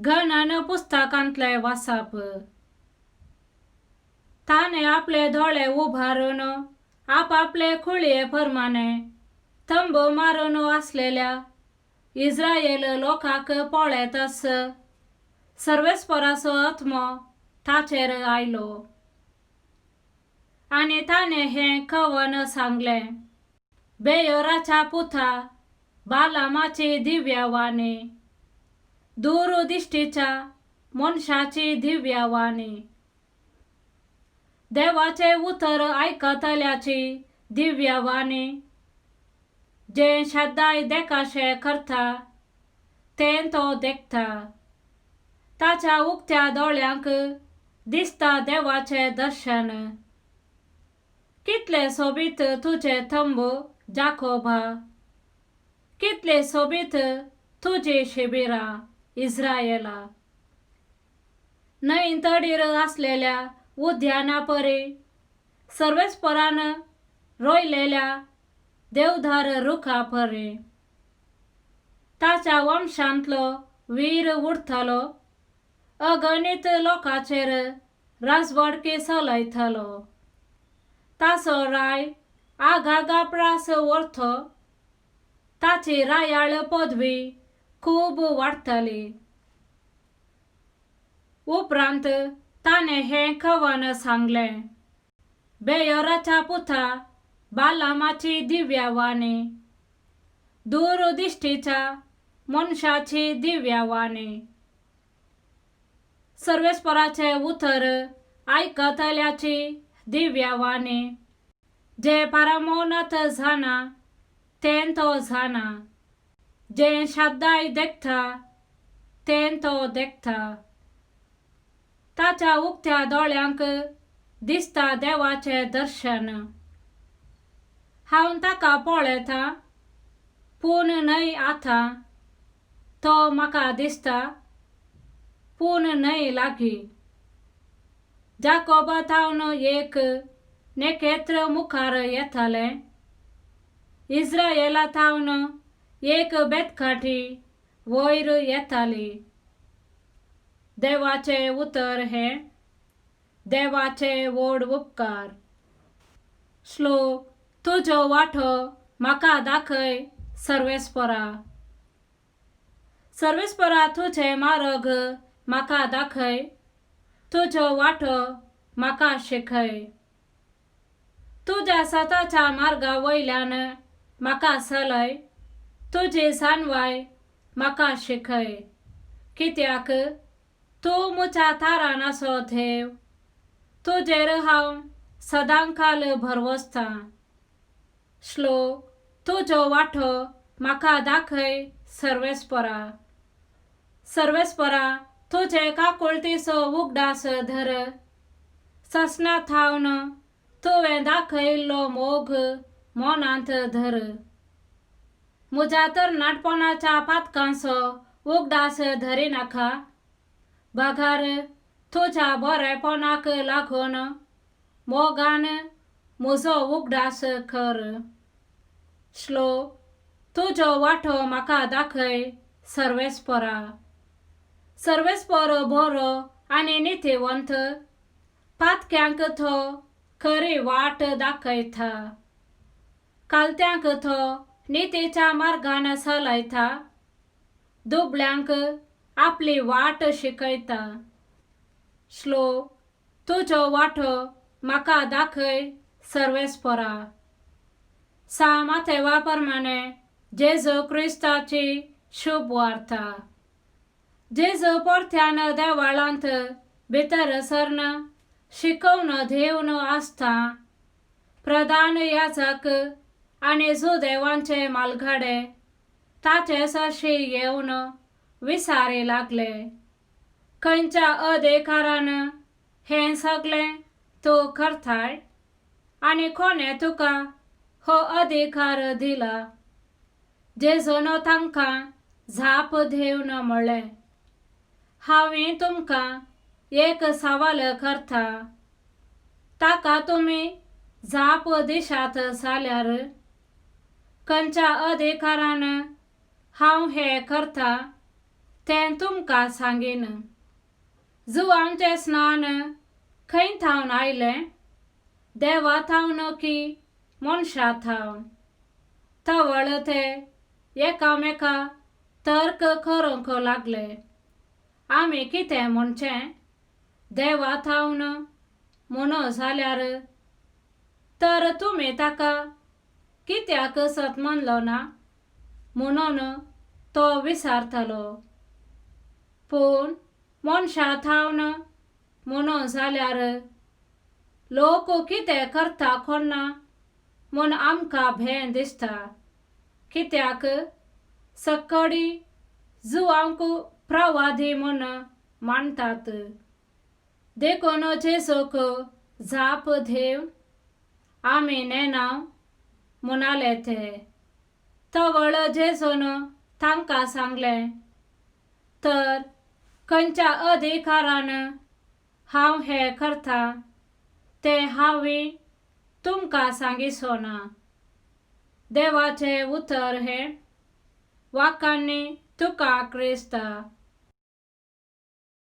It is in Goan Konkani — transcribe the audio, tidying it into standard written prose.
गणन पुस्तकांतलें वाचप. ताणें आपले दोळे उबारून आपआपले कुळये प्रमाणे तंबू मारून आसलेल्या इस्रायल लोकांक पळयतच सर्वेस्पराचो आत्मो ताचेर आयलो आनी ताणें हें कवन सांगलें. बेयोराच्या पुता बालामाची दिव्यवाणी, दूरदिश्टीच्या मनशाची दिव्यवाणी, देवाचें उतर आयकतल्याची दिव्यवाणी, जें श्रद्धाय देखाशें करता तें तो देखता, ताच्या उक्त्या दोळ्यांक दिसता देवाचें दर्शन. कितले सोबीत तुजे तंबू जाकोबा, कितले सोबीत तुजी शिबिरां इस्रायला. न्हंय तडीर आसलेल्या उद्याना परी सर्वेस्परान रोयलेल्या देवदार रुखा परी. ताच्या वंशांतलो वीर उरतलो, अगणीत लोकांचेर राजवडकी चलयतलो. ताचो राय आगागाप्रास व्हरतो, ताची रायाळ पदवी खूब वाडटली. उपरांत ताणें हें कवन सांगलें. बेयोराच्या पुता बालामाची दिव्यवाणी, दूरदिश्टीच्या मनशाची दिव्यवाणी, सर्वेस्पराचें उतर आयकतल्याची दिव्यवाणी, जें पारामोनात जाणा तें तो जाणा, जें श्रद्धाय देखता तें तो देखता. ताच्या उक्त्या दोळ्यांक दिसता देवाचें दर्शन. हांव ताका पळयतां पूण न्हय आतां, तो म्हाका दिसता पूण न्हय लागीं. जाकोबा थावन एक नखेत्र मुखार येतालें, इस्रायला थावन एक बेतकाठी वयर येताली. देवाचें उतर हें देवाचे व्हड उपकार. श्लोक. तुजो वांटो म्हाका दाखय सर्वेस्परा. सर्वेस्परा तुजें मार्ग म्हाका दाखय, तुजो वांटो म्हाका शिकय. तुज्या सताच्या मार्गा वयल्यान म्हाका चलय, तुजी जाणवाय म्हाका शिकय. कित्याक तूं म्हज्या तारानाचो देव, तुजेर हांव सदांकाल भरवसतां. श्लोक. तुजो वांटो म्हाका दाखय सर्वेस्परा. सर्वेस्परा तुजे काकुळतीचो उगडास धर, ससना थावन तुवें दाखयल्लो मोग मनांत धर. म्हज्या तरणाटपणाच्या पातकांचो उगडास धरिनाका, बगर तुज्या बरेपणाक लागून मोगान म्हजो उगडास कर. श्लोक. तुजो वांटो म्हाका दाखय सर्वेस्परा. सर्वेस्पर बरो आनी नितीवंत, पातक्यांक तो खरी वाट दाखयता. कालत्यांक तो नितीच्या मार्गान चलयता, दुबळ्यांक आपली वाट शिकयता. श्लोक. तुजो वांटो म्हाका दाखय सर्वेस्परा. सा मातेवा प्रमाणे जेजू क्रिस्ताची शुभ वार्ता. जेजू परत्यान देवाळांत भितर सरन शिकोवन धेवन आसता प्रधान याजक आनी जुदेवांचे मालघाडे ताचे सरशी येवन विचारी लागले, खंयच्या अधिकारान हें सगळें तूं करताय आनी कोणें तुका हो अधिकार दिला? जेजून तांकां जाप दिवन म्हणलें, हांवें तुमकां एक सवाल करता, ताका तुमी जाप दिशात जाल्यार खंयच्या अधिकारान हांव हें करता तें तुमकां सांगीन. जुवांचें स्नान खंय थावन आयलें? देवा थावन की मनशा थावन? तवळ ते एकामेका तर्क करूंक लागले, आमी कितें म्हणचें? देवा थावन म्हणो जाल्यार, तर तुमी ताका कित्याक सत मानलो ना म्हणून तो विचारतलो. पूण मनशा थावन म्हणो जाल्यार, लोक कितें करता कोन्ना म्हूण आमकां भें दिसता, कित्याक सकडी जुवांक प्रवादी म्हूण मानतात. देखून जेजूक जाप देव, आमी नेणाव म्हणाले ते. तवळ जेजून तांकां सांगलें, तर खंयच्या अधिकारान हांव हें करता तें हांवें तुमकां सांगिचो ना. देवाचें उतर हें. वाखाणी तुका क्रिस्ता.